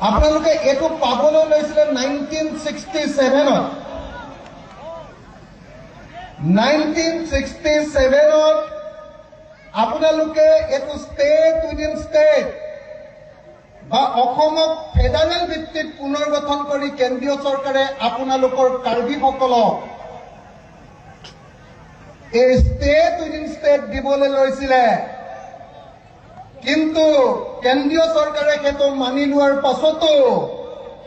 আপোনালোকে এইটো পাবলৈ লৈছিলে 1967ত। 1967ত আপোনালোকে এইটো ষ্টেট উইদিন ষ্টেট বা অসমক ফেডাৰেল ভিত্তিত পুনৰ গঠন কৰি কেন্দ্ৰীয় চৰকাৰে আপোনালোকৰ কাৰ্বিসকলক এই ষ্টেট উইদিন ষ্টেট দিবলৈ লৈছিলে। কিন্তু কেন্দ্ৰীয় চৰকাৰে সেইটো মানি লোৱাৰ পাছতো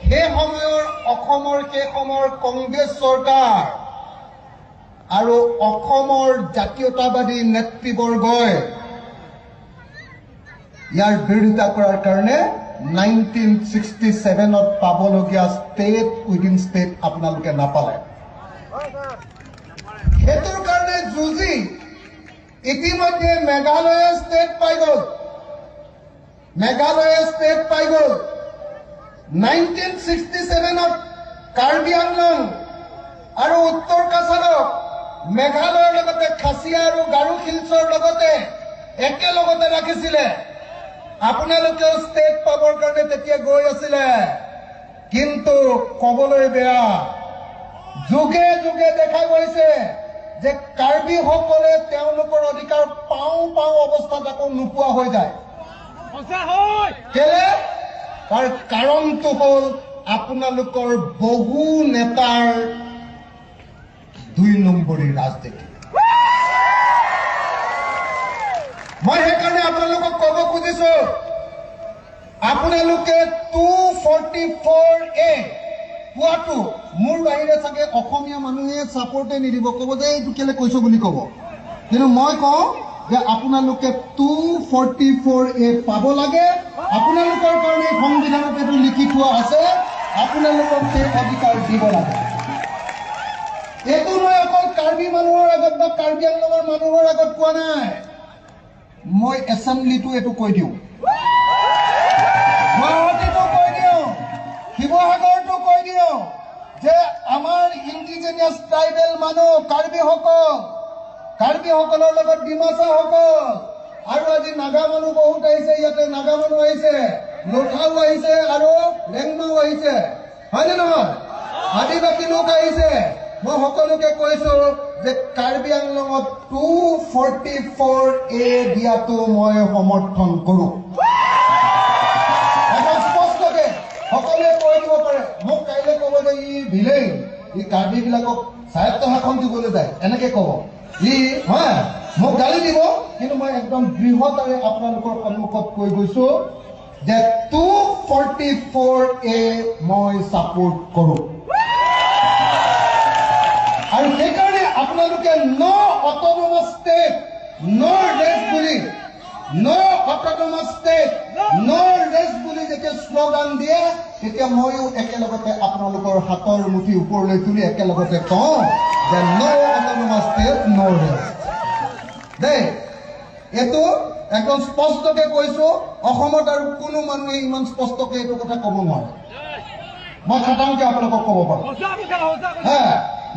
সেই সময়ৰ অসমৰ, সেই সময়ৰ কংগ্ৰেছ চৰকাৰ আৰু অসমৰ জাতীয়তাবাদী নেতৃবৰ্গই ইয়াৰ বিৰোধিতা কৰাৰ কাৰণে 1967ত পাবলগীয়া ষ্টেট উইদিন ষ্টেট আপোনালোকে নাপালে। সেইটোৰ কাৰণে যুঁজি ইতিমধ্যে মেঘালয়ে ষ্টেট পাই গ'ল। মেঘালয়ে ষ্টেট পাই গ'ল। 1967ত কাৰ্বি আংলং আৰু উত্তৰ কাছাৰক মেঘালয়ৰ লগতে, খাচীয়া আৰু গাৰো হিলছৰ লগতে একেলগতে ৰাখিছিলে। আপোনালোকেও ষ্টেট পাবৰ কাৰণে তেতিয়া গৈ আছিলে। কিন্তু কবলৈ বেয়া, যুগে যুগে দেখা গৈছে যে কাৰ্বিসকলে তেওঁলোকৰ অধিকাৰ পাওঁ পাওঁ অৱস্থাত আকৌ নোপোৱা হৈ যায়। কেলে? তাৰ কাৰণটো হ'ল আপোনালোকৰ বহু নেতাৰ দুই নম্বৰী ৰাজনীতি। মই সেইকাৰণে আপোনালোকক ক'ব খুজিছো, আপোনালোকে 244A পোৱাটো মোৰ বাহিৰে চাগে অসমীয়া মানুহে ছাপৰ্টে নিদিব। ক'ব যে এইটো কেলে কৈছো বুলি ক'ব। কিন্তু মই কওঁ যে আপোনালোকে 244A পাব লাগে। আপোনালোকৰ কাৰণে সংবিধানত এইটো লিখি থোৱা আছে। আপোনালোকক সেই অধিকাৰ দিব লাগে। এইটো মই অকল কাৰ্বি মানুহৰ আগত বা কাৰ্বি আংলঙৰ মানুহৰ আগত কোৱা নাই। মই এছেম্বলিটো এইটো কৈ দিওঁ, গুৱাহাটীতো কৈ দিওঁ, শিৱসাগৰতো কৈ দিওঁ যে আমাৰ ইণ্ডিজিনিয়াছ ট্ৰাইবেল মানুহ কাৰ্বিসকল, কাৰ্বিসকলৰ লগত ডিমাচাসকল আৰু আজি নাগা মানুহ বহুত আহিছে ইয়াতে। নাগা মানুহ আহিছে, লোথাও আহিছে আৰু ৰেংমাও আহিছে, হয়নে নহয়? আদিবাসী লোক আহিছে। মই সকলোকে কৈছো যে কাৰ্বি আংলঙত 244A দিয়াটো মই সমৰ্থন কৰো। একদম স্পষ্টকে সকলোৱে কৈ দিব পাৰে। মোক কাইলৈ ক'ব যে ই ভিলেইন, ই কাৰ্বি বিলাকক স্বায়ত্ত শাসন দিবলৈ যায়, এনেকে ক'ব ই, হয়, মোক গালি দিব। কিন্তু মই একদম দৃঢ়তাৰে আপোনালোকৰ সন্মুখত কৈ গৈছো যে 244A মই ছাপোৰ্ট কৰো। আৰু সেইকাৰণে আপোনালোকে "No autonomous state, no rest" বুলি, "No autonomous state, no rest" বুলি যেতিয়া শ্লোগান দিয়ে, তেতিয়া ময়ো একেলগতে আপোনালোকৰ হাতৰ মুঠি ওপৰলৈ তুলি একেলগতে কওঁ যে "No autonomous state, no rest" দেই। এইটো একদম স্পষ্টকে কৈছো। অসমত আৰু কোনো মানুহে ইমান স্পষ্টকে এইটো কথা ক'ব নোৱাৰে। মই খাটাংকে আপোনালোকক ক'ব পাৰো। হা,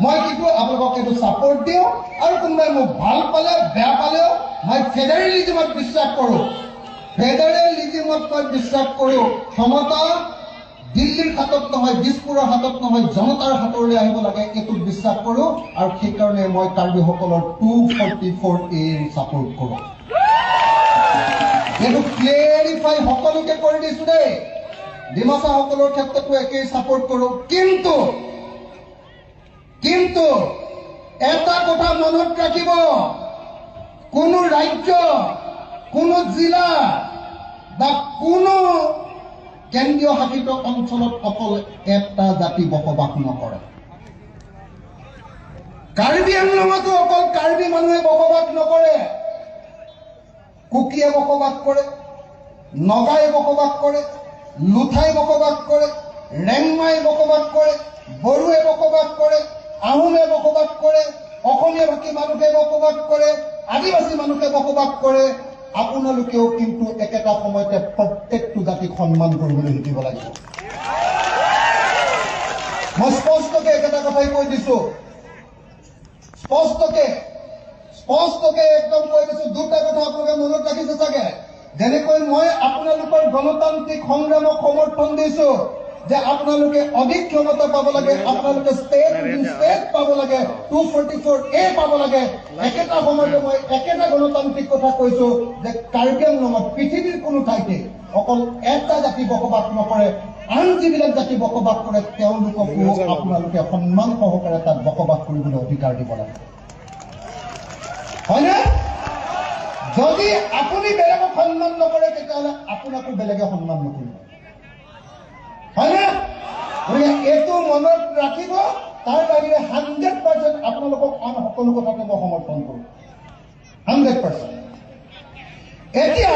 মই কিন্তু আপোনালোকক এইটো ছাপৰ্ট দিওঁ। আৰু কোনোবাই মোক ভাল পালে, বেয়া পালেও মই ফেডাৰেলিজিমত বিশ্বাস কৰোঁ। ফেডাৰেলিজিমত মই বিশ্বাস কৰোঁ। ক্ষমতা দিল্লীৰ হাতত নহয়, দিছপুৰৰ হাতত নহয়, জনতাৰ হাতলৈ আহিব লাগে, এইটোত বিশ্বাস কৰোঁ। আৰু সেইকাৰণে মই কাৰ্বিসকলৰ 244A support কৰোঁ। এইটো ক্লেৰিফাই সকলোকে কৰি দিছো দেই। ডিমাচাসকলৰ ক্ষেত্ৰতো একেই ছাপৰ্ট কৰোঁ। কিন্তু এটা কথা মনত ৰাখিব, কোনো ৰাজ্য, কোনো জিলা বা কোনো কেন্দ্ৰীয় শাসিত অঞ্চলত অকল এটা জাতি বসবাস নকৰে। কাৰ্বি আংলঙতো অকল কাৰ্বি মানুহে বসবাস নকৰে। কুকিয়ে বসবাস কৰে, নগাই বসবাস কৰে, লোথাই বসবাস কৰে, ৰেংমাই বসবাস কৰে, বড়োৱে বসবাস কৰে, আহোমে বসবাস কৰে, অসমীয়া ভাষী মানুহে বসবাস কৰে, আদিবাসী মানুহে বসবাস কৰে। আপোনালোকেও কিন্তু একেটা সময়তে প্ৰত্যেকটো জাতিক সন্মান কৰিবলৈ শিকিব লাগিব। মই স্পষ্টকে একেটা কথাই কৈ দিছো। স্পষ্টকে, স্পষ্টকে একদম কৈ দিছো। দুটা কথা আপোনালোকে মনত ৰাখিছে চাগে। যেনেকৈ মই আপোনালোকৰ গণতান্ত্ৰিক সংগ্ৰামক সমৰ্থন দিছো যে আপোনালোকে অধিক ক্ষমতা পাব লাগে, আপোনালোকে ষ্টেট উইদিন ষ্টেট পাব লাগে, 244A পাব লাগে, একেটা সময়তে মই একেটা গণতান্ত্ৰিক কথা কৈছো যে কাৰ্বি আংলঙত পৃথিৱীৰ কোনো ঠাইতে অকল এটা জাতি বসবাস নকৰে, আন যিবিলাক জাতি বসবাস কৰে তেওঁলোককো আপোনালোকে সন্মান সহকাৰে তাত বসবাস কৰিবলৈ অধিকাৰ দিব লাগে, হয়নে? যদি আপুনি বেলেগক সন্মান নকৰে, তেতিয়াহ'লে আপোনাকো বেলেগে সন্মান নকৰিব, হয়নে? গতিকে এইটো মনত ৰাখিব। তাৰ বাহিৰে 100% আপোনালোকক আন সকলো কথাতে মই সমৰ্থন কৰোঁ, 100%। এতিয়া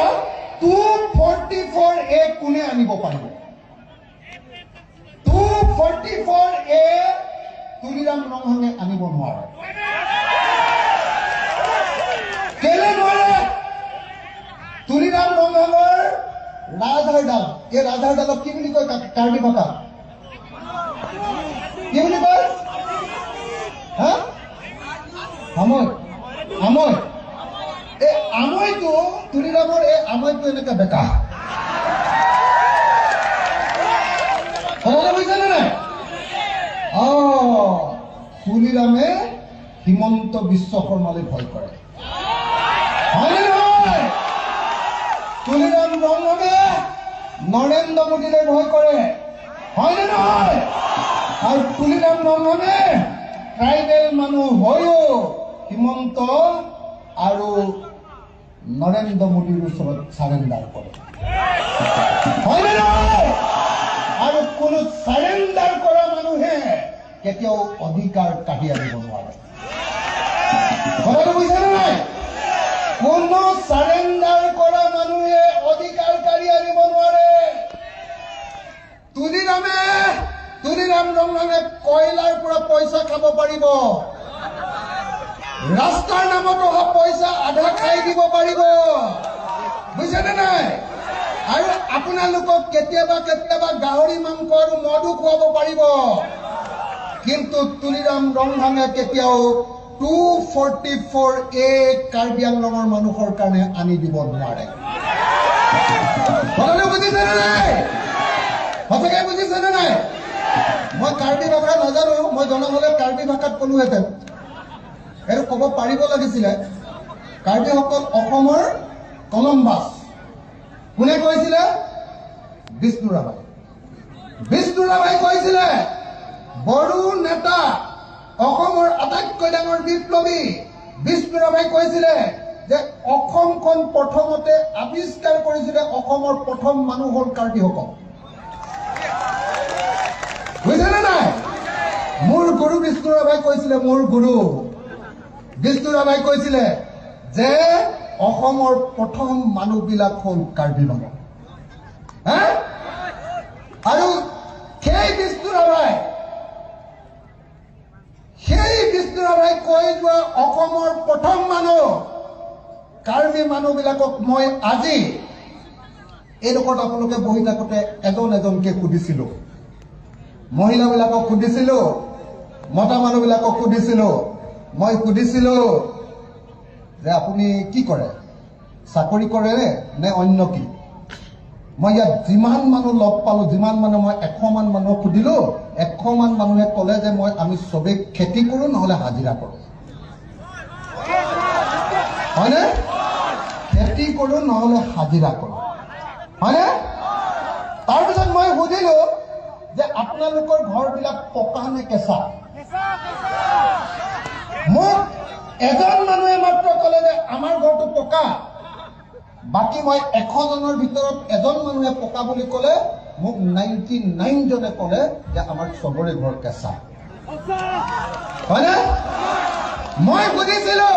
244A কোনে আনিব পাৰিব? 244A Tuliram ৰংহাঙে আনিব নোৱাৰে। কেলে নোৱাৰে? তুলিৰাম ৰংহাঙৰ ৰাজহাড়ডাল, এই ৰাজহাড়ডালক কি বুলি কয় কাৰ্বি ভাষাত? কি বুলি কয়? হা, আমৈ। আমৈ, এই আমৈটো, তুলিৰামৰ এই আমৈটো এনেকে বেকা। কথাটো বুজিছেনে নাই? অ, তুলিৰামে হিমন্ত বিশ্ব শৰ্মালৈ ভয় কৰে, হয়নে নহয়? তুলিৰাম ৰংহাঙে নৰেন্দ্ৰ মোদীলৈ ভয় কৰে, হয়নে নহয়? আৰু তুলিৰাম ৰংহাঙে ট্ৰাইবেল মানুহ হৈও হিমন্ত আৰু নৰেন্দ্ৰ মোদীৰ ওচৰত চাৰেণ্ডাৰ কৰে, হয়নে নহয়? আৰু কোনো চাৰেণ্ডাৰ কৰা মানুহে কেতিয়াও অধিকাৰ কাঢ়ি আনিব নোৱাৰে। কথাটো বুজিছেনে নাই? কোনো চাৰেণ্ডাৰ কৰা মানুহে অধিকাৰ কাঢ়ি আনিব নোৱাৰে। তুলিৰাম ৰংহাঙে কয়লাৰ পৰা পইচা খাব পাৰিব, ৰাস্তাৰ নামত অহা পইচা আধা খাই দিব পাৰিব, বুজিছেনে নাই? আৰু আপোনালোকক কেতিয়াবা কেতিয়াবা গাহৰি মাংস আৰু মদো খুৱাব পাৰিব, কিন্তু তুলিৰাম ৰংহাঙে কেতিয়াও 244A Karbi আংলঙৰ মানুহৰ কাৰণে আনি দিব নোৱাৰে। কথাটো বুজিছেনে নাই? সঁচাকে বুজিছেনে নাই? মই কাৰ্বি ভাষা নাজানো, মই জনা হলে কাৰ্বি ভাষাত ক'লোহেঁতেন। এইটো ক'ব পাৰিব লাগিছিলে। কাৰ্বিসকল অসমৰ কলম্বাছ। কোনে কৈছিলে? বিষ্ণু ৰাভাই। বিষ্ণু ৰাভাই কৈছিলে, বড়ো নেতা, অসমৰ আটাইতকৈ ডাঙৰ বিপ্লৱী বিষ্ণু ৰাভাই কৈছিলে যে অসমখন প্ৰথমতে আৱিষ্কাৰ কৰিছিলে, অসমৰ প্ৰথম মানুহ হ'ল কাৰ্বিসকল। বুজিছেনে নাই? মোৰ গুৰু বিষ্ণু ৰাভাই কৈছিলে, মোৰ গুৰু বিষ্ণু ৰাভাই কৈছিলে যে অসমৰ প্ৰথম মানুহবিলাক হ'ল কাৰ্বি মানুহ। হা? আৰু সেই বিষ্ণু ৰাভাই কৈ যোৱা অসমৰ প্ৰথম মানুহ কাৰ্বি মানুহবিলাকক মই আজি এইডোখৰত আপোনালোকে বহি থাকোঁতে এজন এজনকে সুধিছিলো, মহিলাবিলাকক সুধিছিলো, মতা মানুহবিলাকক সুধিছিলো। মই সুধিছিলো যে আপুনি কি কৰে, চাকৰি কৰে নে অন্য কি? মই ইয়াত যিমান মানুহ লগ পালো, যিমান মানুহ, মই 100মান মানুহক সুধিলো, 100মান মানুহে ক'লে যে আমি চবেই খেতি কৰো, নহ'লে হাজিৰা কৰো। হয়নে? খেতি কৰো নহ'লে হাজিৰা কৰো, হয়নে? তাৰপিছত মই সুধিলো যে আপোনালোকৰ ঘৰবিলাক পকা নে কেঁচা? মোক এজন মানুহে মাত্ৰ ক'লে যে আমাৰ ঘৰটো পকা। বাকী মই 100জনৰ ভিতৰত এজন মানুহে পকা বুলি ক'লে, মোক 99জনে ক'লে যে আমাৰ চবৰে ঘৰ কেঁচা, হয়নে? মই সুধিছিলো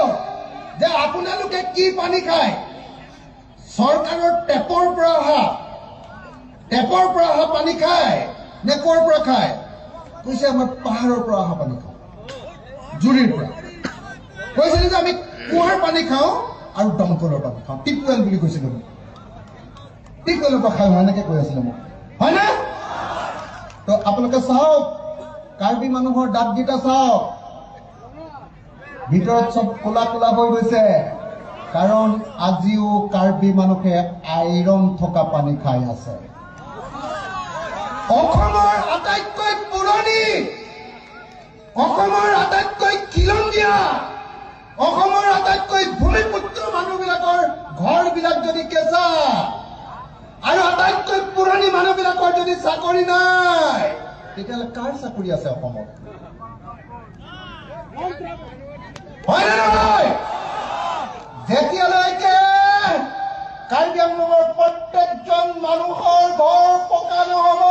যে আপোনালোকে কি পানী খায়? চৰকাৰৰ টেপৰ পৰা অহা পানী খায় নে ক'ৰ পৰা খায়? কৈছে আমাৰ পাহাৰৰ পৰা অহা পানী খাওঁ, জুৰিৰ পৰা। কৈছিলে যে আমি কুঁৱাৰ পানী খাওঁ আৰু দমকলৰ পানী খাওঁ, টিপৱেল বুলি কৈছিলে মোক, টিপৱেলৰ পৰা খাওঁ, এনেকে কৈ আছিলে মোক, হয়নে? তো আপোনালোকে চাওক, কাৰ্বি মানুহৰ দাঁতকেইটা চাওক, ভিতৰত চব ক'লা ক'লা হৈ গৈছে। কাৰণ আজিও কাৰ্বি মানুহে আইৰণ থকা পানী খাই আছে। অসমৰ আটাইতকৈ পুৰণি, অসমৰ আটাইতকৈ খিলঞ্জীয়া, অসমৰ আটাইতকৈ ভূমিপুত্ৰ মানুহবিলাকৰ ঘৰবিলাক যদি কেঁচা আৰু আটাইতকৈ পুৰণি মানুহবিলাকৰ যদি চাকৰি নাই, তেতিয়াহ'লে কাৰ চাকৰি আছে অসমত? হয় নে নহয়? যেতিয়ালৈকে কাৰ্বি আংলঙৰ প্ৰত্যেকজন মানুহৰ ঘৰ পকা নহ'ব,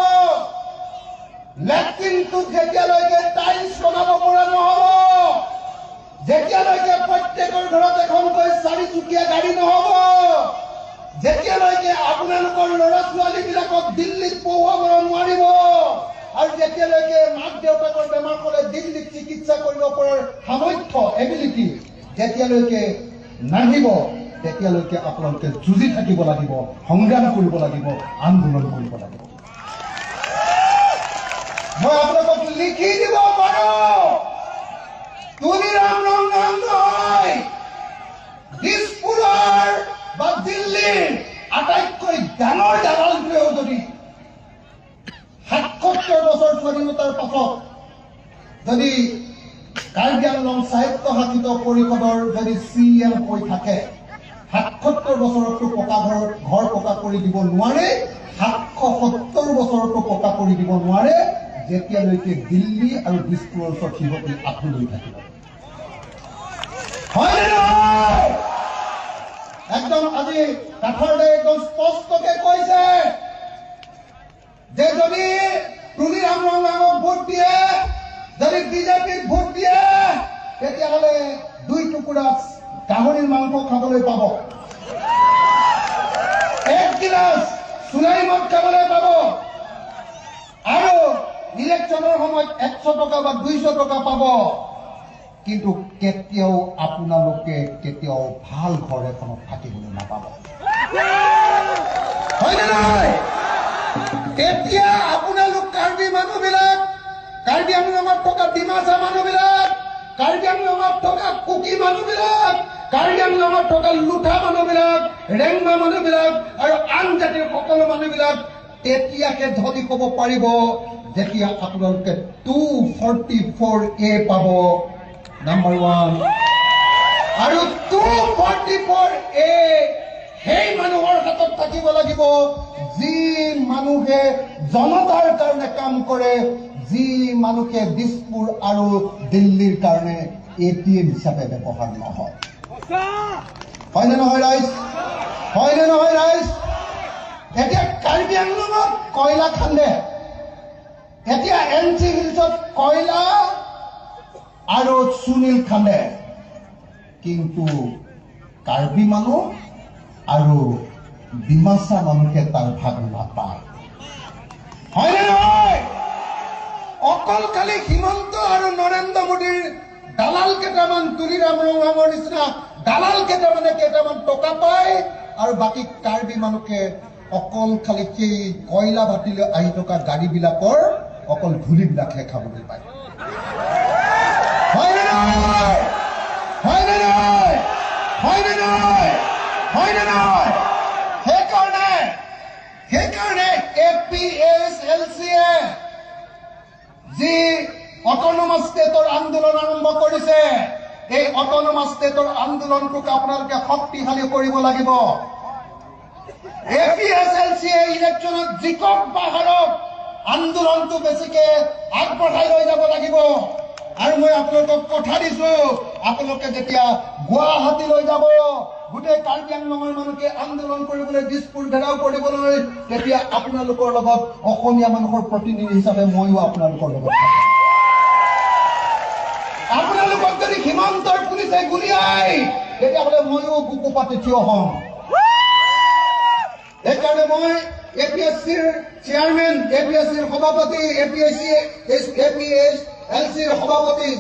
লেট্ৰিনটোত যেতিয়ালৈকে টাইলছ লগাব পৰা নহ'ব, যেতিয়ালৈকে প্ৰত্যেকৰ ঘৰত এখনকৈ চাৰিচকীয়া গাড়ী নহ'ব, যেতিয়ালৈকে আপোনালোকৰ ল'ৰা ছোৱালীবিলাকক দিল্লীত পঢ়ুৱাব নোৱাৰিব আৰু যেতিয়ালৈকে মাক দেউতাকৰ বেমাৰ হ'লে দিল্লীত চিকিৎসা কৰিব পৰাৰ সামৰ্থ্য, এবিলিটি যেতিয়ালৈকে নাহিব, তেতিয়ালৈকে আপোনালোকে যুঁজি থাকিব লাগিব, সংগ্ৰাম কৰিব লাগিব, আন্দোলন কৰিব লাগিব। মই আপোনালোকক লিখি দিব পাৰো, তুলিৰাম ৰংহাং নহয়, দিছপুৰৰ বা দিল্লীৰ আটাইতকৈ ডাঙৰ দালালটোৱেও যদি 77 বছৰ স্বাধীনতাৰ পাছত যদি কাৰ্বি আংলং স্বায়ত্ত শাসিত পৰিষদৰ যদি চি এম হৈ থাকে, 77 বছৰতো পকা ঘৰ পকা কৰি দিব নোৱাৰে, 770 বছৰতো পকা কৰি দিব নোৱাৰে, যেতিয়ালৈকে দিল্লী আৰু দিছপুৰৰ ওচৰত সিহঁতি আঁঠু লৈ থাকিব। হয় নে নহয়? একদম আজি কাঠৰদে একদম স্পষ্টকে কৈছে যে যদি তুলিৰাম ৰংহাঙক ভোট দিয়ে, যদি বিজেপিক ভোট দিয়ে, তেতিয়াহ'লে 2 টুকুৰা গাহৰিৰ মাংস খাবলৈ পাব, 1 গিলাচ চুলাই মদ খাবলৈ পাব আৰু ইলেকশ্যনৰ সময়ত 100 টকা বা 200 টকা পাব, কিন্তু কেতিয়াও আপোনালোকে কেতিয়াও ভাল ঘৰ এখনত থাকিবলৈ নাপাব। হয়নে নহয়? তেতিয়া আপোনালোক কাৰ্বি মানুহবিলাক, কাৰ্বি আংলঙত থকা ডিমাচা মানুহবিলাক, কাৰ্বি আংলঙত থকা কুকি মানুহবিলাক, কাৰ্বি আংলঙত থকা লোঠা মানুহবিলাক, ৰেংমা মানুহবিলাক আৰু আন জাতিৰ সকলো মানুহবিলাক তেতিয়াহে ধনী ক'ব পাৰিব যেতিয়া আপোনালোকে 244A পাব, নাম্বাৰ 1, আৰু 244A সেই মানুহৰ হাতত থাকিব লাগিব যি মানুহে জনতাৰ কাৰণে কাম কৰে, যি মানুহে দিছপুৰ আৰু দিল্লীৰ কাৰণে ATM হিচাপে ব্যৱহাৰ নহয়। হয়নে নহয় ৰাইজ? হয়নে নহয় ৰাইজ? এতিয়া কাৰ্বি আংলঙত কয়লা খান্দে, এতিয়া এন চি হিলছত কয়লা আৰু সুনীল খান্দে, কিন্তু কাৰ্বি মানুহ আৰু ডিমাচা মানুহে তাৰ ভাগ নাপায়। হয়নে নহয়? অকল খালি হিমন্ত আৰু নৰেন্দ্ৰ মোদীৰ দালাল কেইটামান, তুলিৰাম ৰংহাঙৰ নিচিনা দালাল কেইটামানে কেইটামান টকা পায় আৰু বাকী কাৰ্বি মানুহে অকল খালি সেই কয়লা ভাটিলৈ আহি থকা গাড়ীবিলাকৰ অকল ধূলিবিলাকহে খাবলৈ পায়। হয়নে নহয়? হয়নে নহয়? হয়নে নহয়? হয়নে নহয়? সেইকাৰণে এ পি এইচ এল চিয়ে যি অট'নমাছ ষ্টেটৰ আন্দোলন আৰম্ভ কৰিছে, এই অট'নমাছ ষ্টেটৰ আন্দোলনটোক আপোনালোকে শক্তিশালী কৰিব লাগিব। এ পি এইচ এল চিয়ে ইলেকশ্যনত জিকক বা হাৰক, আন্দোলনটো বেছিকে আগবঢ়াই লৈ যাব লাগিব। আৰু মই আপোনালোকক কথা দিছো, আপোনালোকে যেতিয়া গুৱাহাটীলৈ যাব, গোটেই কাৰ্বি আংলঙৰ মানুহকে আন্দোলন কৰিবলৈ, দিছপুৰ ঘেৰাও কৰিবলৈ, তেতিয়া আপোনালোকৰ লগত অসমীয়া মানুহৰ প্ৰতিনিধি হিচাপে ময়ো আপোনালোকৰ লগত থাকিম। আপোনালোকক যদি হিমন্তৰ পুলিচে গুলীয়াই, তেতিয়াহ'লে ময়ো বুকু পাতি থিয় হ'ম। সেইকাৰণে মই এ পি এছ চিৰ চেয়াৰমেন, এ পি এছ চিৰ সভাপতি, এ পি এইচ এল চিৰ সভাপতি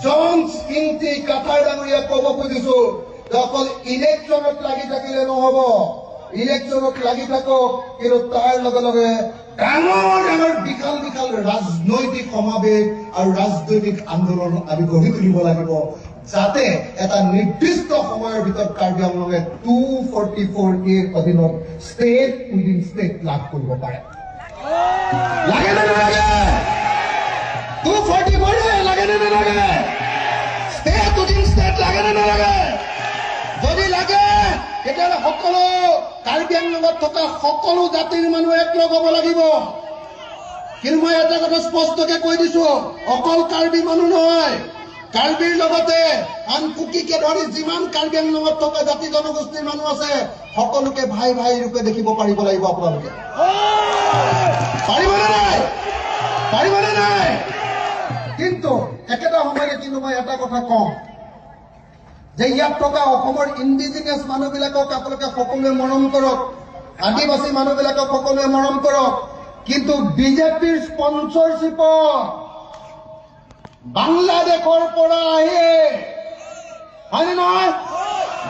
জনছ ইংতি কাথাৰ ডাঙৰীয়াক ক'ব খুজিছো যে অকল ইলেকশ্যনত লাগি থাকিলে নহ'ব। ইলেকশ্যনত লাগি থাকক, কিন্তু তাৰ লগে লগে ডাঙৰ ডাঙৰ বিশাল বিশাল ৰাজনৈতিক সমাৱেশ আৰু ৰাজনৈতিক আন্দোলন আমি গঢ়ি তুলিব লাগিব। যাতে এটা নিৰ্দিষ্ট সময়ৰ ভিতৰত কাৰ্বি আংলঙে 244 এৰ অধীনত ষ্টেট উইদিন ষ্টেট লাভ কৰিব পাৰে। লাগে নে নালাগে? 244 লাগে নে নালাগে? ষ্টেট উইদিন ষ্টেট লাগে নে নালাগে? যদি লাগে, তেতিয়াহ'লে সকলো কাৰ্বি আংলঙত থকা সকলো জাতিৰ মানুহ একলগ হ'ব লাগিব। কিন্তু মই এটা কথা স্পষ্টকে কৈ দিছো, অকল কাৰ্বি মানুহ নহয়, কাৰ্বিৰ লগতে আন কুকিকে ধৰি যিমান কাৰ্বি আংলঙত থকা জাতি জনগোষ্ঠীৰ মানুহ আছে, সকলোকে ভাই ভাই ৰূপে দেখিব পাৰিব লাগিব। আপোনালোকে পাৰিবনে নাই? পাৰিবনে নাই? কিন্তু একেটা সময়তে কিন্তু মই এটা কথা কওঁ যে ইয়াত থকা অসমৰ ইণ্ডিজিনিয়াছ মানুহবিলাকক আপোনালোকে সকলোৱে মৰম কৰক, আদিবাসী মানুহবিলাকক সকলোৱে মৰম কৰক, কিন্তু বিজেপিৰ স্পনচৰশ্বিপত বাংলাদেশৰ পৰা আহি, হয়নে নহয়,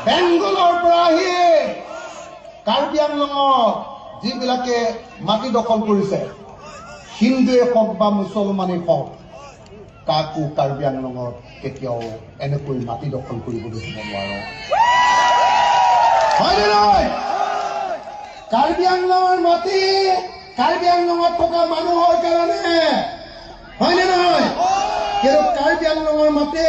বেংগলৰ পৰা আহি কাৰ্বি আংলঙত যিবিলাকে মাটি দখল কৰিছে, হিন্দুৱে হওক বা মুছলমানেই হওক, কাকো কাৰ্বি আংলঙত কেতিয়াও এনেকৈ মাটি দখল কৰিবলৈ দিব নোৱাৰো। হয়নে নহয়? কাৰ্বি আংলঙৰ মাটি কাৰ্বি আংলঙত থকা মানুহৰ কাৰণে, হয়নে নহয়? কিন্তু কাৰ্বি আংলঙৰ মাটি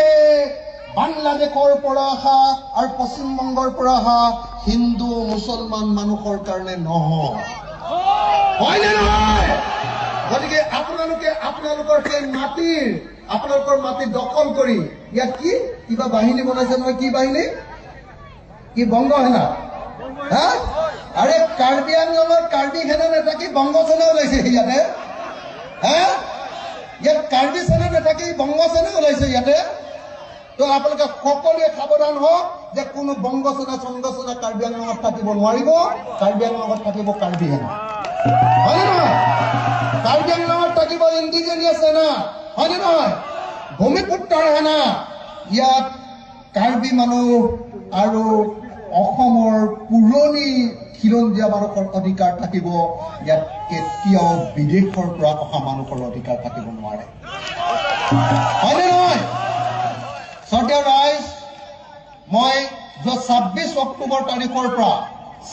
বাংলাদেশৰ পৰা অহা আৰু পশ্চিমবংগৰ পৰা অহা হিন্দু মুছলমান মানুহৰ কাৰণে নহয়, হয়নে নহয়? গতিকে আপোনালোকে আপোনালোকৰ সেই মাটিৰ, আপোনালোকৰ মাটি দখল কৰি ইয়াত কি কিবা বাহিনী বনাইছে নহয়, কি বাহিনী, কি বংগ সেনা? হা, আৰে কাৰ্বি আংলঙৰ কাৰ্বি সেনা নাথাকি বংগ সেনা ওলাইছে ইয়াতে। হা, ইয়াত কাৰ্বি সেনা নাথাকি বংগ সেনা ওলাইছে ইয়াতে। তো আপোনালোকে সকলোৱে সাৱধান হওক যে কোনো বংগ সেনা চংগ সেনা কাৰ্বি আংলঙত থাকিব নোৱাৰিব। কাৰ্বি আংলঙত থাকিব কাৰ্বি সেনা, হয়নে নহয়? কাৰ্বি আংলঙত থাকিব ইণ্ডিজেনিয়াছ সেনা, হয়নে নহয়? ভূমিপুত্ৰৰ সেনা। ইয়াত কাৰ্বি মানুহ আৰু অসমৰ পুৰণি খিলঞ্জীয়া মানুহৰ অধিকাৰ থাকিব। ইয়াত কেতিয়াও বিদেশৰ পৰা অহা মানুহৰ অধিকাৰ থাকিব নোৱাৰে, হয়নে নহয়? শ্ৰদ্ধেয় ৰাইজ, মই যোৱা 26 অক্টোবৰ তাৰিখৰ পৰা,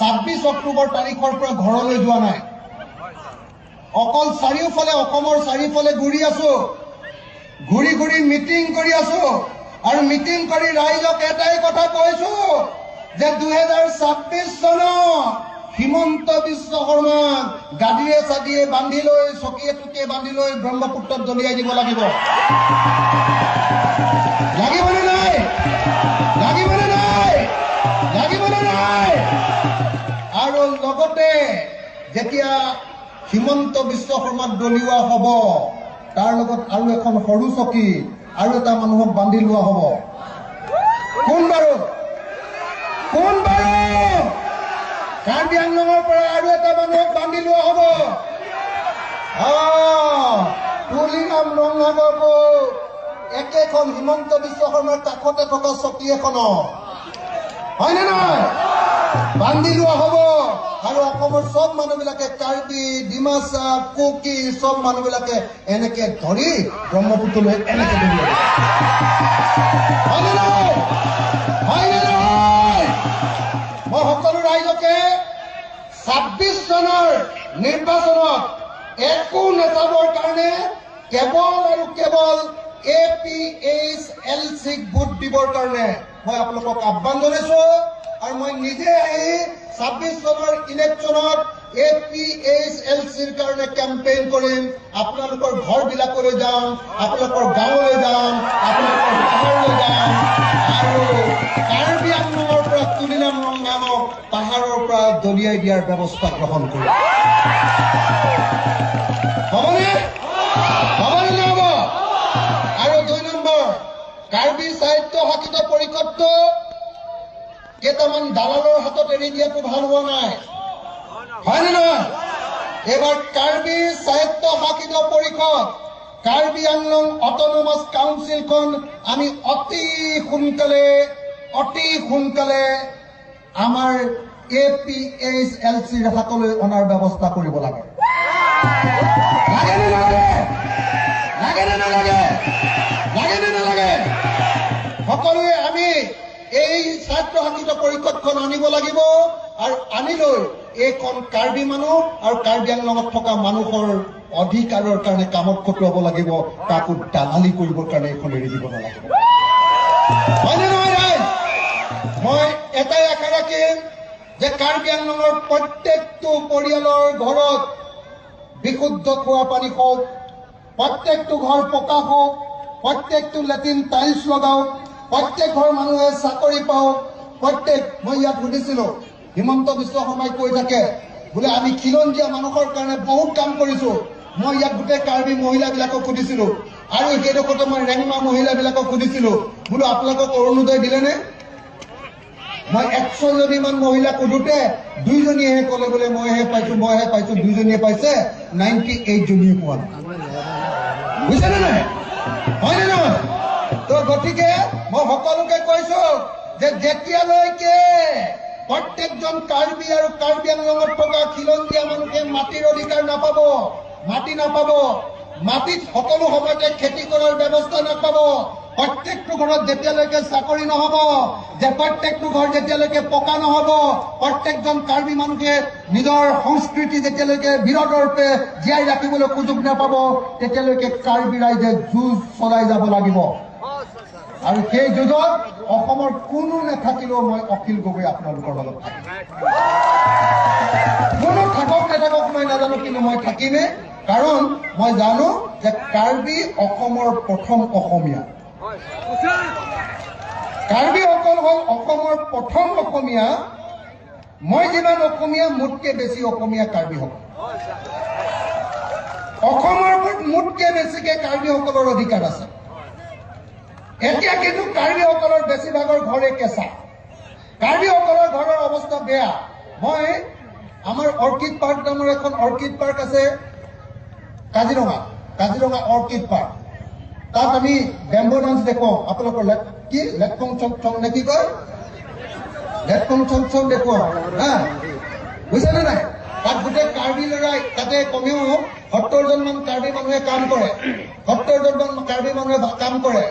26 অক্টোবৰ তাৰিখৰ পৰা ঘৰলৈ যোৱা নাই। অকল চাৰিওফালে, অসমৰ চাৰিওফালে ঘূৰি আছো, ঘূৰি ঘূৰি মিটিং কৰি আছো আৰু মিটিং কৰি ৰাইজক এটাই কথা কৈছো যে 2026 চনত হিমন্ত বিশ্ব শৰ্মাক গাদীয়ে চাদিয়ে বান্ধি লৈ, চকীয়ে টকীয়ে বান্ধি লৈ ব্ৰহ্মপুত্ৰত দলিয়াই দিব লাগিব। লাগিবনে নাই? লাগিবনে নাই? লাগিবনে নাই? আৰু লগতে যেতিয়া হিমন্ত বিশ্ব শৰ্মাক দলিওৱা হ'ব, তাৰ লগত আৰু এখন সৰু চকী আৰু এটা মানুহক বান্ধি লোৱা হ'ব। কোন বাৰু? কোন বাৰু? কাৰ্বি আংলঙৰ পৰা আৰু এটা মানুহক বান্ধি লোৱা হ'ব। তুলিৰাম ৰংহাঙকো একেখন হিমন্ত বিশ্ব শৰ্মাৰ কাষতে থকা চকী এখনত, হয়নে নহয়, বান্ধি লোৱা হ'ব। আৰু অসমৰ চব মানুহবিলাকে, কাৰ্বি, ডিমাচা, কুকি চব মানুহবিলাকে এনেকে ধৰি ব্ৰহ্মপুত্ৰলৈ এনেকে দলিয়াই দিব। হয়নে নহয়? হয়নে নহয়? মই সকলো ৰাইজকে 26 চনৰ নিৰ্বাচনত একো নাচাবৰ কাৰণে, কেৱল আৰু কেৱল এপিএইচএলচিক ভোট দিবৰ কাৰণে মই আপোনালোকক আহ্বান জনাইছো। আৰু মই নিজে আহি 26 চনৰ ইলেকশ্যনত এপিএইচএলচিৰ কাৰণে কেম্পেইন কৰিম। আপোনালোকৰ ঘৰবিলাকলৈ যাম, আপোনালোকৰ গাঁৱলৈ যাম, আপোনালোকৰ পাহাৰলৈ যাম আৰু কাৰ্বি আংলঙৰ পৰা তুলিৰাম ৰংহাঙক পাহাৰৰ পৰা দলিয়াই দিয়াৰ ব্যৱস্থা গ্ৰহণ কৰিম। হ'বনে? হ'বনে নহ'ব? আৰু 2 নম্বৰ, কাৰ্বি স্বায়ত্ত শাসিত পৰিষদটো কেইটামান দালালৰ হাতত এৰি দিয়াটো ভাল হোৱা নাই, হয়নে নহয়? এইবাৰ কাৰ্বি স্বায়ত্ত শাসিত পৰিষদ, কাৰ্বি আংলং অট'নমাছ কাউন্সিলখন আমি অতি সোনকালে, অতি সোনকালে আমাৰ এপিএইচএলচিৰ হাতলৈ অনাৰ ব্যৱস্থা কৰিব লাগে। লাগে নে নালাগে? লাগে নে নালাগে? লাগে নে নালাগে? সকলো সকলোৱে আমি এই স্বায়ত্তশাসিত পৰিষদখন আনিব লাগিব আৰু আনি লৈ এইখন কাৰ্বি মানুহ আৰু কাৰ্বি আংলঙত থকা মানুহৰ অধিকাৰৰ কাৰণে কামত খটুৱাব লাগিব। কাকো দালালি কৰিবৰ কাৰণে এইখন এৰি দিব নালাগিব। হয়নে নহয় ৰাইজ? মই এটাই আশা ৰাখিম যে কাৰ্বি আংলঙৰ প্ৰত্যেকটো পৰিয়ালৰ ঘৰত বিশুদ্ধ খোৱা পানী হওক, প্ৰত্যেকটো ঘৰ পকা হওক, প্ৰত্যেকটো লেট্ৰিন টাইলছ লগাওক, প্ৰত্যেক ঘৰ মানুহে চাকৰি পাওক। মই ইয়াত সুধিছিলো, হিমন্ত বিশ্ব শৰ্মাই কৈ থাকে বোলে আমি খিলঞ্জীয়া মানুহৰ কাৰণে বহুত কাম কৰিছো। মই ইয়াত গোটেই কাৰ্বি মহিলাবিলাকক সুধিছিলো আৰু সেইডোখৰতে মই ৰেংমা মহিলাবিলাকক সুধিছিলো, বোলো আপোনালোকক অৰুণোদয় দিলেনে? মই 100 জনীমান মহিলাক সোধোতে দুইজনীয়েহে ক'লে বোলে মইহে পাইছো, মইহে পাইছো। দুইজনীয়ে পাইছে, 98 জনীয়ে পোৱা নাই। বুজিছেনে নাই? হয়নে নহয়? তো গতিকে মই সকলোকে কৈছো যে যেতিয়ালৈকে প্ৰত্যেকজন কাৰ্বি আৰু কাৰ্বি আংলঙত থকা খিলঞ্জীয়া মানুহে মাটিৰ অধিকাৰ নাপাব, মাটি নাপাব, মাটিত সকলো সময়তে খেতি কৰাৰ ব্যৱস্থা নাপাব, প্ৰত্যেকটো ঘৰত যেতিয়ালৈকে চাকৰি নহব, যে প্ৰত্যেকটো ঘৰ যেতিয়ালৈকে পকা নহব, প্ৰত্যেকজন কাৰ্বি মানুহে নিজৰ সংস্কৃতি যেতিয়ালৈকে বীৰদৰ্পে জীয়াই ৰাখিবলৈ সুযোগ নাপাব, তেতিয়ালৈকে কাৰ্বি ৰাইজে যুঁজ চলাই যাব লাগিব। আৰু সেই যুঁজত অসমৰ কোনো নাথাকিলেও মই অখিল গগৈ আপোনালোকৰ লগত থাকিম। কোনো থাকক নাথাকক মই নাজানো, কিন্তু মই থাকিমেই। কাৰণ মই জানো যে কাৰ্বি অসমৰ প্ৰথম অসমীয়া। কাৰ্বিসকল হ'ল অসমৰ প্ৰথম অসমীয়া। মই যিমান অসমীয়া, মোতকে বেছি অসমীয়া কাৰ্বিসকল। অসমৰ ওপৰত মোতকে বেছিকে কাৰ্বিসকলৰ অধিকাৰ আছে। এতিয়া কিন্তু কাৰ্বিসকলৰ বেছিভাগৰ ঘৰে কেঁচা, কাৰ্বিসকলৰ ঘৰৰ অৱস্থা বেয়া। মই আমাৰ অৰ্কিড পাৰ্ক নামৰ এখন অৰ্কিড পাৰ্ক আছে কাজিৰঙা, কাজিৰঙা অৰ্কিড পাৰ্ক। তাত আমি বেম্বো ডান্স দেখুৱাওঁ। আপোনালোকৰ লেট কি লেটকং চং চং নে কি কয়, লেটকং চং চং দেখুৱাওঁ হা, বুজিছেনে নাই? তাত গোটেই কাৰ্বি ল'ৰাই, তাতে কমেও 70জনমান কাৰ্বি মানুহে কাম কৰে, 70জনমান কাৰ্বি মানুহে কাম কৰে।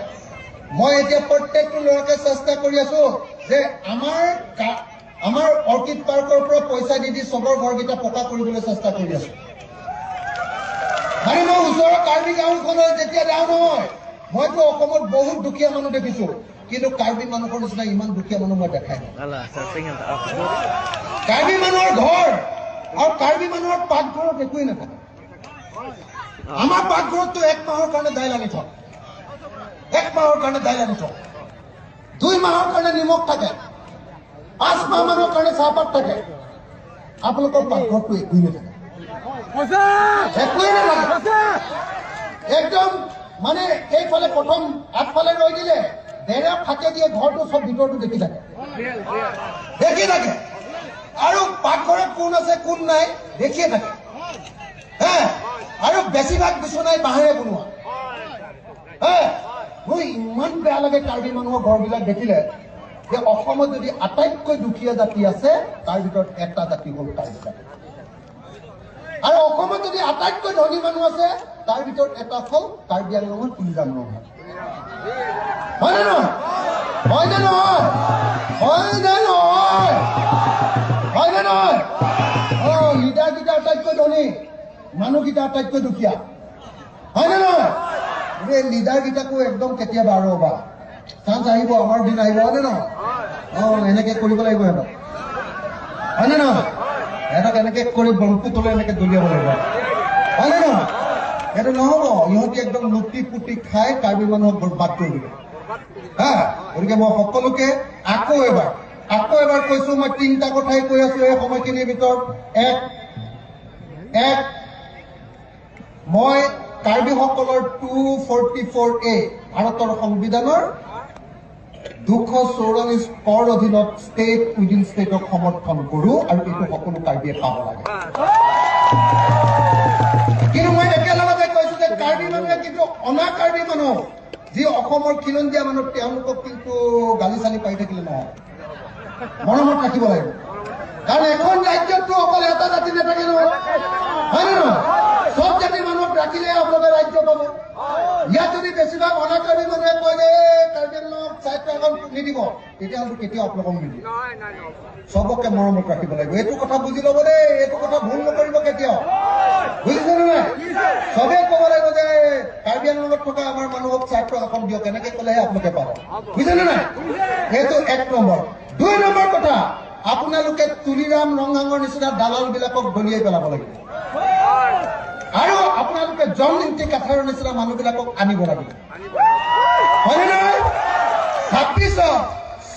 মই এতিয়া প্ৰত্যেকটো ল'ৰাকে চেষ্টা কৰি আছো যে আমাৰ অৰ্কিড পাৰ্কৰ পৰা পইচা দি দি চবৰ ঘৰকেইটা পকা কৰিবলৈ চেষ্টা কৰি আছো। মানে মই ওচৰৰ কাৰ্বি গাঁওখনত যেতিয়া যাওঁ নহয়, মইতো অসমত বহুত দুখীয়া মানুহ দেখিছো, কিন্তু কাৰ্বি মানুহৰ নিচিনা ইমান দুখীয়া মানুহ মই দেখাই নাই। কাৰ্বি মানুহৰ ঘৰ আৰু কাৰ্বি মানুহৰ পাকঘৰত একোৱেই নাথাকে। আমাৰ পাকঘৰততো এক মাহৰ কাৰণে দাইল আনি থওঁ, এক মাহৰ কাৰণে দাইল আনি থওঁ, 2 মাহৰ কাৰণে নিমখ থাকে, 5 মাহ মানৰ কাৰণে চাহপাত থাকে। আপোনালোকৰ পাকঘৰতটো একোৱেই নাথাকে, একোৱেই নাথাকে একদম। মানে এইফালে প্ৰথম আগফালে ৰৈ দিলে বেৰা ফাঁকে দিয়ে ঘৰটো চব ভিতৰটো দেখি থাকে, দেখি থাকে। আৰু পাকঘৰত কোন আছে কোন নাই দেখিয়ে থাকে হে। আৰু বেছিভাগ বিচনাই বাঁহেৰে বনোৱা হে। মোৰ ইমান বেয়া লাগে কাৰ্বি মানুহৰ ঘৰবিলাক দেখিলে যে অসমত যদি আটাইতকৈ দুখীয়া জাতি আছে, তাৰ ভিতৰত এটা জাতি হ'ল কাৰ্বি জাতি। আৰু অসমত যদি আটাইতকৈ ধনী মানুহ আছে, তাৰ ভিতৰত এটা হ'ল কাৰ্বি আংলঙৰ তুলিৰাম ৰংহাং। হয় নে নহয়? হয় নে নহয়? হয় নে নহয়? হয় নে নহয়? অ, লিডাৰকেইটা আটাইতকৈ ধনী, মানুহকেইটা আটাইতকৈ দুখীয়া। হয় নে নহয়? এই লিডাৰকেইটাকো একদম কেতিয়াবা ৰ'বা, চান্স আহিব, আমাৰ দিন আহিব। হয় নে নহয়? অ, এনেকে কৰিব লাগিব সিহঁতক। হয় নে নহয়? সিহঁতক এনেকে কৰি ব্ৰহ্মপুত্ৰলৈ এনেকে দলিয়াব লাগিব। হয় নে নহয়? সেইটো নহ'ব, ইহঁতি একদম লুটি পুটি খাই কাৰ্বি মানুহক বৰবাদ কৰি দিব হা। গতিকে মই সকলোকে আকৌ এবাৰ কৈছো, মই তিনিটা কথাই কৈ আছো এই সময়খিনিৰ ভিতৰত। এক, মই কাৰ্বিসকলৰ 244A, ভাৰতৰ সংবিধানৰ 244 কৰ অধীনত ষ্টেট উইদিন ষ্টেটক সমৰ্থন কৰো আৰু এইটো সকলো কাৰ্বিয়ে পাব লাগে। কিন্তু মই একেলগতে কৈছো যে কাৰ্বি মানুহে কিন্তু অনা কাৰ্বি মানুহ, যি অসমৰ খিলঞ্জীয়া মানুহ, তেওঁলোকক কিন্তু গালি চালি পাৰি থাকিলে নহয়, মৰমত ৰাখিব লাগিব। কাৰণ এখন ৰাজ্যততো অকল এটা জাতি নাথাকে নহয়, হয় নে নহয়? চব জাতিৰ মানুহক ৰাখিলে আপোনালোকে ৰাজ্য পাব। ইয়াত যদি বেছিভাগ অনা কাৰ্বি মানুহে কয় যে কাৰ্বি আংলঙক স্বায়ত্তশাসন নিদিব, তেতিয়াহ'লে কেতিয়াও আপোনালোকক নিদিয়ে। চবকে মৰমত ৰাখিব লাগিব। এইটো কথা বুজি ল'ব দেই, এইটো কথা ভুল নকৰিব কেতিয়াও, বুজিছে নে নাই? চবে ক'ব লাগিব যে কাৰ্বি আংলঙত থকা আমাৰ মানুহক স্বায়ত্তশাসন দিয়ক, এনেকে ক'লেহে আপোনালোকে পাব, বুজিছে নে নাই? সেইটো এক নম্বৰ। দুই নম্বৰ কথা, আপোনালোকে তুলিৰাম ৰংহাঙৰ নিচিনা দালাল বিলাকক দলিয়াই পেলাব লাগিব, আৰু আপোনালোকে জন ইংতি কাথাৰৰ নিচিনা মানুহবিলাকক আনিব লাগিব, হয়নে নহয়? 26ত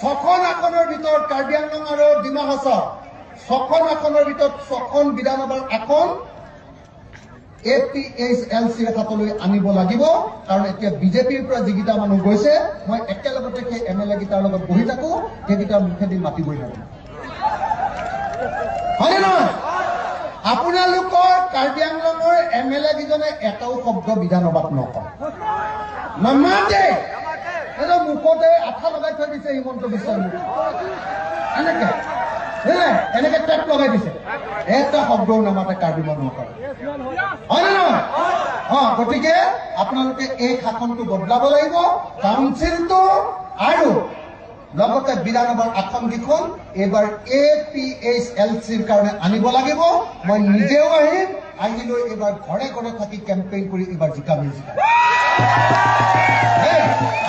6খন আসনৰ ভিতৰত কাৰ্বি আংলং আৰু ডিমা হাছাও 6খন আসনৰ ভিতৰত 6খন বিধানসভাৰ আসন এ পি এইচ এল চিৰ হাতলৈ আনিব লাগিব। কাৰণ এতিয়া বিজেপিৰ পৰা যিকেইটা মানুহ গৈছে, মই একেলগতে সেই এম এল এ কেইটাৰ লগত বহি থাকো, সেইকেইটাৰ মুখেদি মাতিবই নালাগে, হয়নে নহয়? আপোনালোকৰ কাৰ্বি আংলঙৰ এম এল এ কেইজনে এটাও শব্দ বিধানসভাত নকয়, নামাতে, মুখতে আঠা লগাই থৈ দিছে হিমন্ত বিশ্বৰ মুখ, এনেকে এনেকে টেপ লগাই দিছে, এটা শব্দও নামাতে কাৰ্বি মানুহৰ কাৰণে, হয় নে নহয়? অ, গতিকে আপোনালোকে এই শাসনটো বদলাব লাগিব, কাউন্সিলটো আৰু লগতে বিধানসভাৰ আসনকেইখন এইবাৰ এ পি এইচ এল চিৰ কাৰণে আনিব লাগিব। মই নিজেও আহিম, আহি লৈ এইবাৰ ঘৰে ঘৰে থাকি কেম্পেইন কৰি এইবাৰ জিকামেই জিকাম।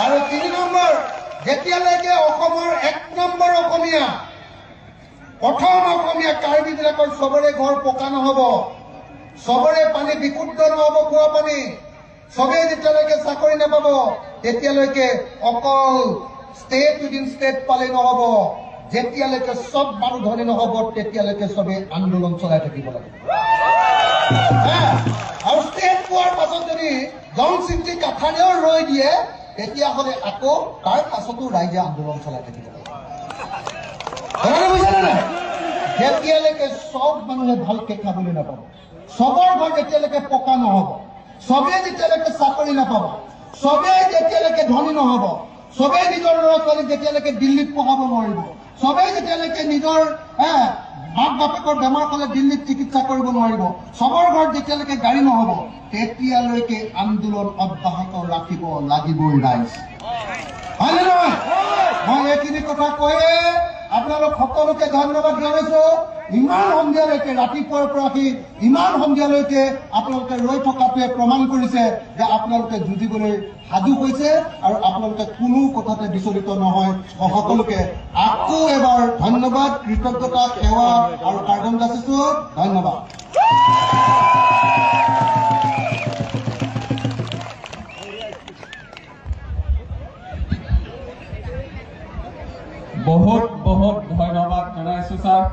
আৰু তিনি নম্বৰ, যেতিয়ালৈকে অসমৰ এক নম্বৰ অসমীয়া, প্ৰথম অসমীয়া কাৰ্বি বিলাকৰ চবৰে ঘৰ পকা নহব, চবৰে পানী বিশুদ্ধ নহব, খোৱা পানী, চবেই যেতিয়ালৈকে চাকৰি নাপাব, তেতিয়ালৈকে অকল ষ্টেট উইদিন ষ্টেট পালে নহব, যেতিয়ালৈকে চব মানুহ ধনী নহব তেতিয়ালৈকে চবেই আন্দোলন চলাই থাকিব লাগিব। আৰু ষ্টেট পোৱাৰ পাছত যদি জন চিন্তি কাঠাৰেও ৰৈ দিয়ে, তেতিয়াহ'লে আকৌ তাৰ পাছতো ৰাইজে আন্দোলন চলাই থাকিব লাগিব। বুজিছে নাই? যেতিয়ালৈকে চব মানুহে ভালকে খাবলৈ নাপাব, চবৰ ঘৰ যেতিয়ালৈকে পকা নহব, চবেই যেতিয়ালৈকে চাকৰি নাপাব, চবেই যেতিয়ালৈকে ধনী নহব, চবেই নিজৰ ল'ৰা ছোৱালীক যেতিয়ালৈকে দিল্লীত পঢ়াব নোৱাৰিব, চবেই যেতিয়ালৈকে নিজৰ মাক বাপেকৰ বেমাৰ হ'লে দিল্লীত চিকিৎসা কৰিব নোৱাৰিব, চবৰ ঘৰত যেতিয়ালৈকে গাড়ী নহব, তেতিয়ালৈকে আন্দোলন অব্যাহত ৰাখিব লাগিবই ৰাইজ, হয়নে নহয়? মই এইখিনি কথা কৈয়ে আপোনালোক সকলোকে ধন্যবাদ জনাইছো। ইমান সন্ধিয়ালৈকে, ৰাতিপুৱাৰ পৰা আহি ইমান সন্ধিয়ালৈকে আপোনালোকে ৰৈ থকাটোৱে প্ৰমাণ কৰিছে যে আপোনালোকে যুঁজিবলৈ সাজু হৈছে আৰু আপোনালোকে কোনো কথাতে বিচলিত নহয়। মই সকলোকে আকৌ এবাৰ ধন্যবাদ, কৃতজ্ঞতা, সেৱা আৰু কাৰ্বন যাচিছো। ধন্যবাদ। বহুত বহুত ধন্যবাদ জনাইছো ছাৰ।